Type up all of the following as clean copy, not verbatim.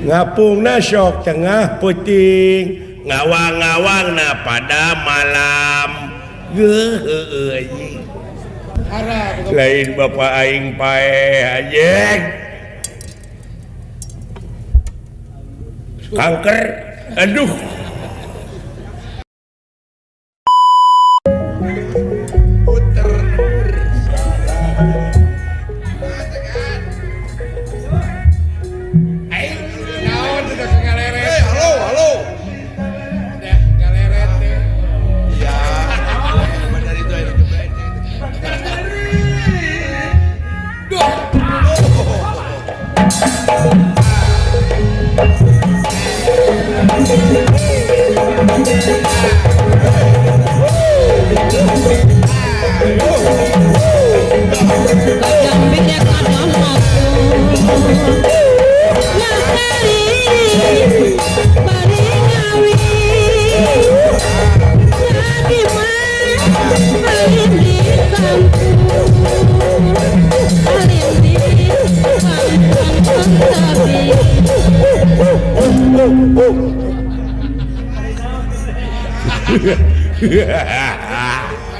Ngapungna sok tengah peuting, ngawang-ngawangna pada malam. Geuh anjing. Lain bapak aing paeh anjing. Kanker. Aduh.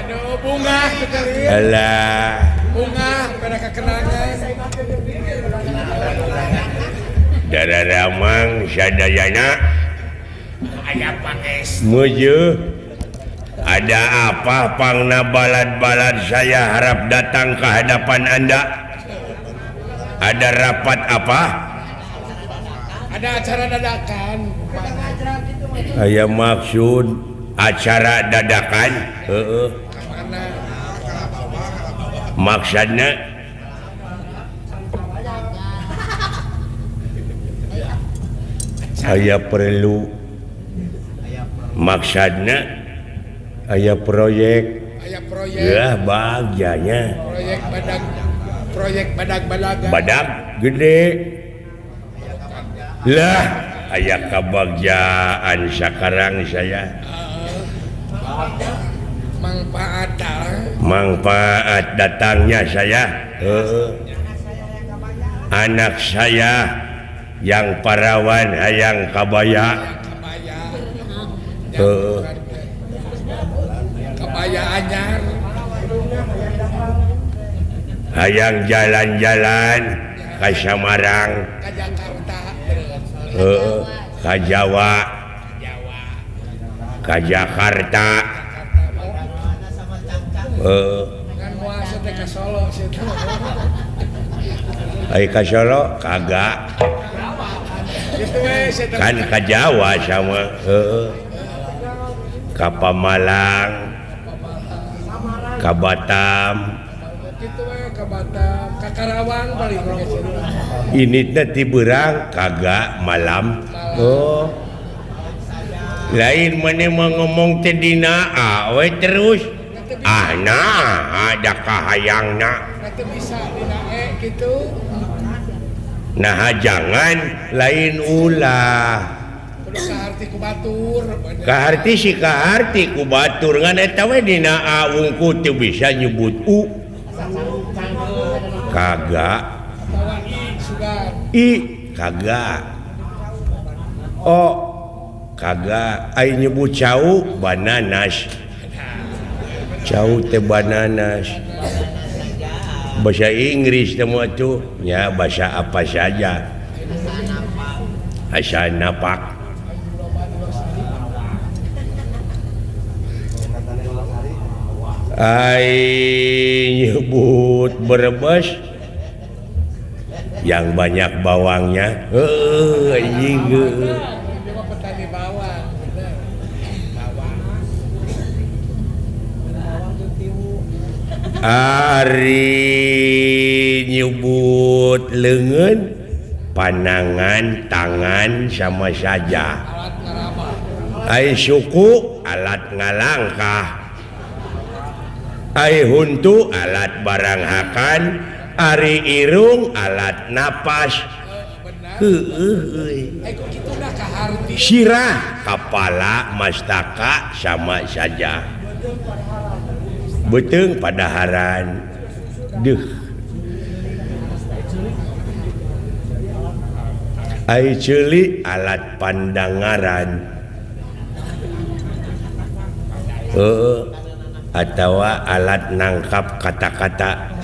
Aduh, bunga sekali. Alah. Bunga pada kekenangan. Dararamang sadayana. Aya panges. Muju. Ada apa pangna balad-balad saya harap datang ke hadapan Anda? Ada rapat apa? Ada acara dadakan. Aya maksud acara dadakan? Heeh. Maksudna aya perlu, maksudna aya proyek, ya bagjanya proyek badag, proyek badag-badagan, badag gede lah, aya kabagjaan sakarang saya. Manfaat, manfaat datangnya saya. Anak saya yang parawan hayang kabaya, kabaya anyar, hayang jalan-jalan ke Samarang, ke Jakarta, ke Jawa, ke Jakarta. Ai ka Solo kagak, kan ke Jawa sama ka Pamalang, ka Batam, ini teh ti beurang kagak malam. Oh, lain maneh mah ngomong teh dina a we terus. Ah nah ada kahayangna. Nah jangan lain ulah. Kaharti si kaharti ku batur ngan eta we dina a wungku teu bisa nyebut u. Kagak. I kagak. O kagak. Ai nyebut cau bananas. Cau teh bananas. Bahasa Inggris teh tuh ya bahasa apa saja. Asa napak. Ai nyebut Brebes yang banyak bawangnya. Heuh anjing. Petani bawang. Ari nyebut leungeun, panangan, tangan sama saja. Ai suku alat ngalangkah. Ai huntu alat barang hakan, ari irung alat napas. Heueuh. Sirah kepala mastaka sama saja. Beuteung padaharan. Duh. Ai ceuli alat pandangaran. Heeh. Atawa alat nangkap kata-kata.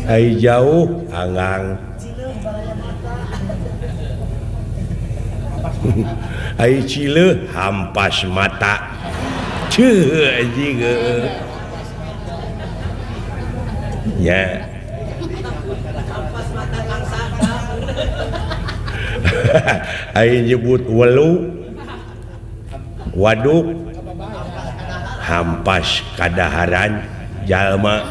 Ai jauh anggang. Ai cileuh hampas mata. Ceuh anjing heueuh. Nya. Ai nyebut welu waduk hampas kadaharan jalma.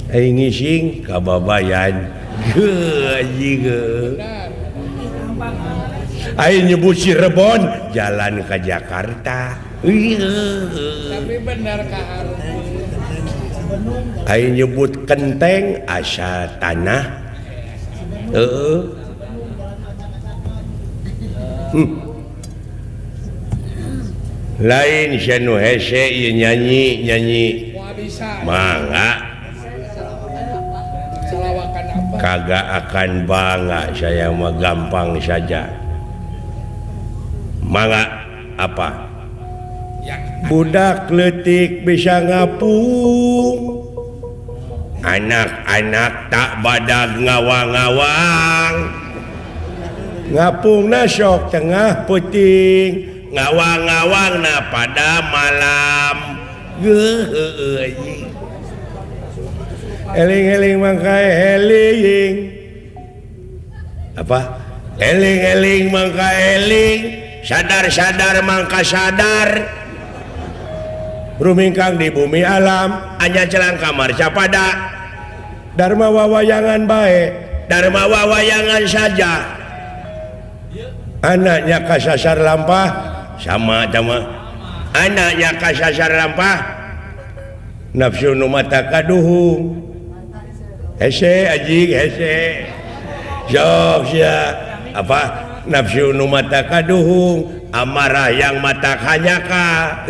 Ai ngising kababayan. Heuh anjing heueuh. Ai nyebut Cirebon jalan ke Jakarta. Tapi benar ka Ai nyebut kenteng asal tanah. Heeh. Lain sia nu hese ieu nyanyi-nyanyi. Mangga. Kagak akan bangga saya mah, gampang saja. Mangga apa? Budak leutik bisa ngapung, anak-anak tak badag ngawang-ngawang, ngapungna sok tengah peuting, ngawang-ngawangna pada malam. Geuh anjing. Eling-eling mangka eling. Apa? Eling-eling mangka eling, sadar-sadar mangka sadar. Rumingkang di bumi alam, anya celang kamar capada. Dharma wawayangan bae, dharma wawayangan saja. Anaknya kasasar lampah, sama sama. Anaknya kasasar lampah, nafsu nu mata kaduhung. Hese anjing hese. Sok sia. Apa? Nafsu nu mata kaduhung, amarah yang mata kanyaka.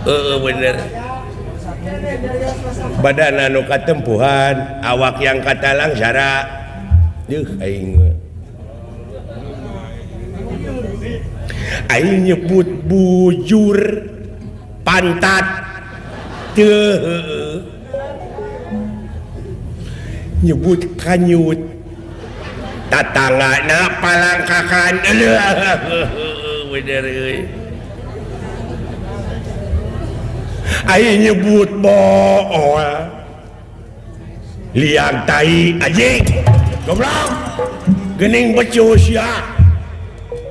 Heeh bener. Badan anu katempuhan, awak yang katalang sara. Duh aing. Aing nyebut bujur pantat. Teu. Nyebut kanyut. Tatanggana palangkakan. Bener euy. Aing nyebut bool liang tai anjing goblok geuning becus ya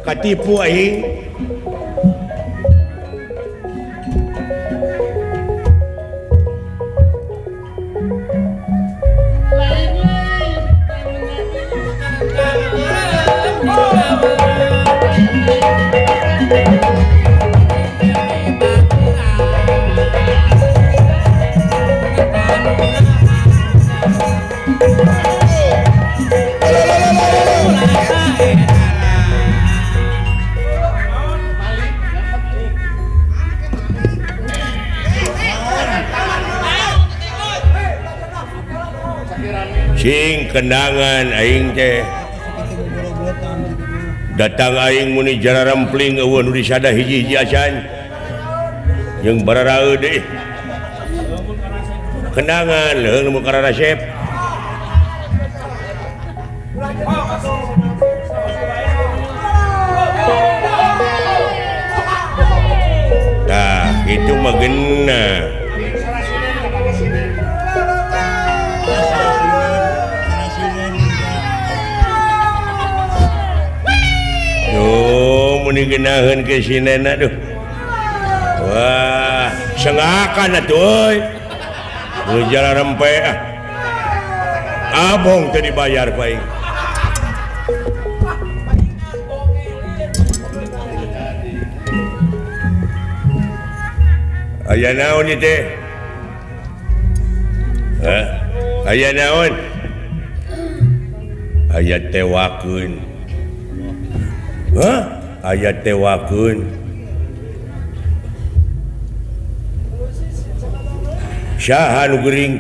katipu aing. Sing kendangan aing teh datang aing muni jararempling eueuh nu disada hiji-hiji acan jeung bararaeud deui kendangan leuheung nu kararasep. Tah kitu mah geunah. Duh, muni geunaheun ke sinena duh. Wah, sengakan atuh euy. Nu jararempe ah. Abong teu dibayar ku aing. Aya naon ieu teh? Hah? Aya naon? Aya tewakeun. Hah? Aya tewakeun. Saha nu gering?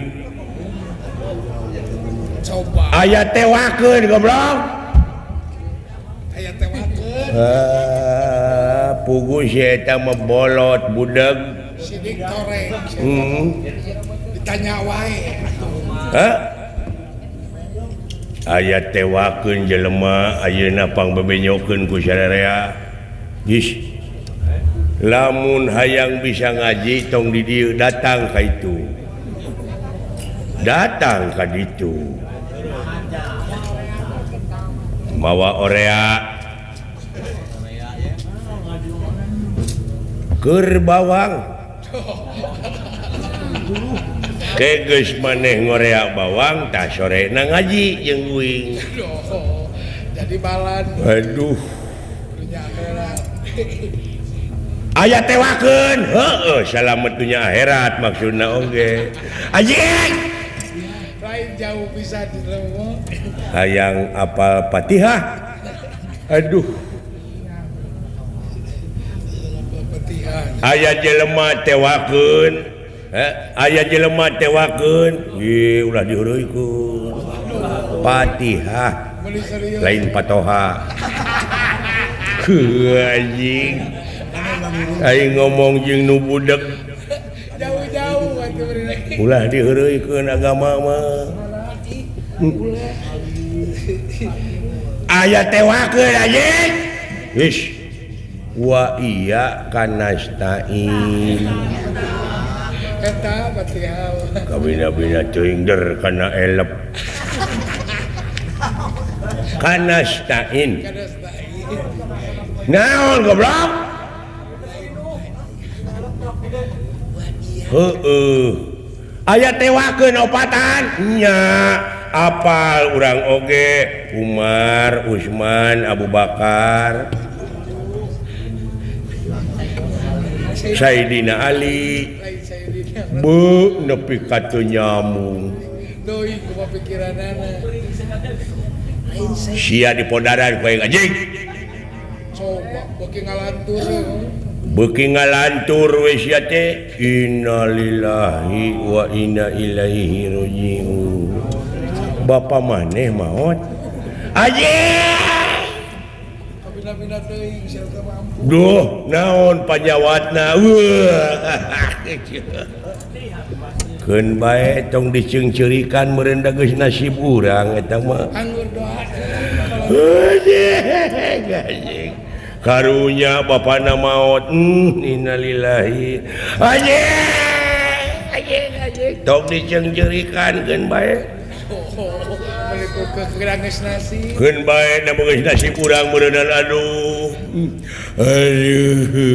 Coba. Aya tewakeun goblok. Aya tewakeun. Pugu si eta mah bolot budeg. Sidik toreng. Ditanya wae. Hah? Aya tewakeun jelema ayeuna pangbebenyokeun ku sararea. Geus. Lamun hayang bisa ngaji tong di dieu datang ka itu. Datang ka ditu. Mawa orea. Keur bawang. Ke geus maneh ngorea bawang tah sorena ngaji jeung uing. Jadi balan. Aduh. Aya tewakeun. Heueuh, salamet dunya akhirat maksudna oge. Anjing. Lain jauh bisa dilemo. Hayang apal Fatihah. Aduh. Aya jelema tewakeun. Aya jelema tewakeun. Ih, ulah dihureuikeun. Fatihah. Lain patoha. Heuh anjing. Aing ngomong jeung nu budeg jauh-jauh atuh beri. Ulah diheureuykeun agama mah. Aya tewakeun anjing. Geus. Wa iya kanastain. Eta Fatihah. Kabina-bina teuing der kana elep. Kanastain. Naon goblok? Heeh. Aya tewakeun opatan nya apal urang oge Umar, Utsman, Abu Bakar, Sayyidina Ali. Beuh nepi ka teu nyambung. Deui kumaha pikiranana. Sia dipodaran ku aing anjing. Coba beuki ngalantur. Beuki ngalantur we sia teh. Innalillahi wa inna ilaihi rajiun. Bapa maneh maot. Anjing. Kabina-bina teuing sia teh mampu. Duh, naon panyawatna. Keun bae tong diceungceurikan meureun da geus nasib urang eta mah. Anggur doa. Anjing. Karunya bapana maot. Innalillahi. Anjing. Anjing anjing. Tong diceungceurikan keun bae. Keun bae da geus nasib urang meureunnan aduh. Aduh.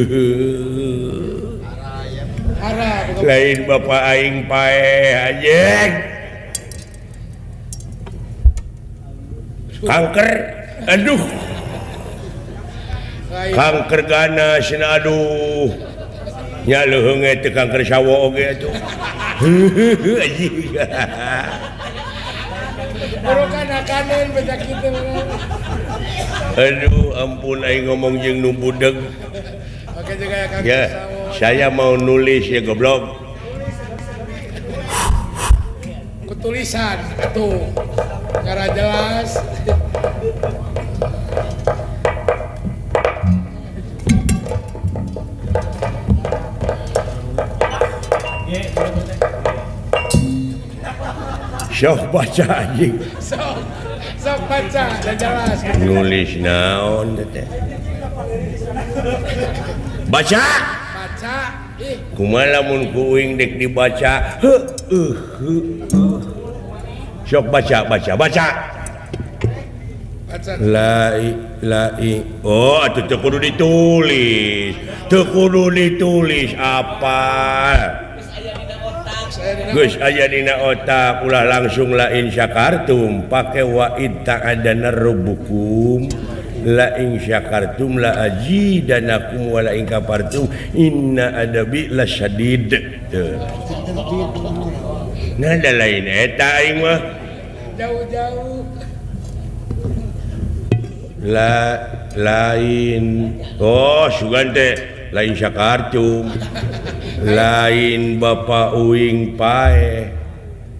Lain bapak aing pae anjing. Kanker aduh. Kanker ganas cenah aduh. Nya leuheung ge teu kanker sawo oge atuh. Anjing. Aduh ampun aing ngomong jeung nu budeg. Ya, saya mau nulis ya goblok. Ketulisan tuh cara jelas. Sok baca anjing. Sok, sok baca, dah jelas. Nulis naon teh. Baca. Baca. Ih. Kumaha lamun ku uing dek dibaca? Heueuh heueuh. Sok baca, baca, baca. Baca. La i la i. Oh, atuh teu kudu ditulis. Teu kudu ditulis apa? Geus aya dina otak ulah langsung la in syakartum pake wa id ta'adana rabbukum la in syakartum la azidanakum wa la in kafartum inna adabi lasyadid. Nah da lain eta aing mah jauh-jauh la lain. Oh sugan teh Lain syakartum, lain Bapak Uing pae.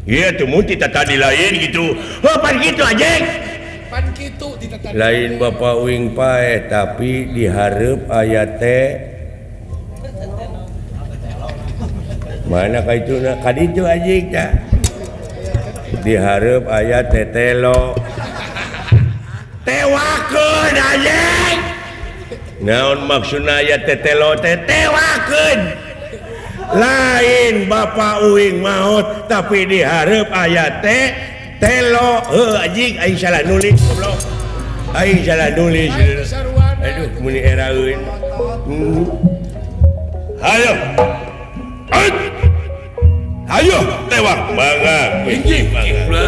Iya tuh mun tita tadi lain gitu. Oh pan kitu anjing. Pan kitu tita tadi. Lain Bapak Uing pae tapi dihareup aya teh. Mana ka itu na ka ditu anjing tah. Dihareup aya tetelo. Tewakeun anjing. Naon maksudna aya tetelo teh tewakeun. Lain Bapak Uing maot tapi dihareup aya teh telo. Heuh anjing aing salah nulis goblok. Aing salah nulis. Aduh muni eraeun. Hayo. Ayo tewak mangga. Mangga.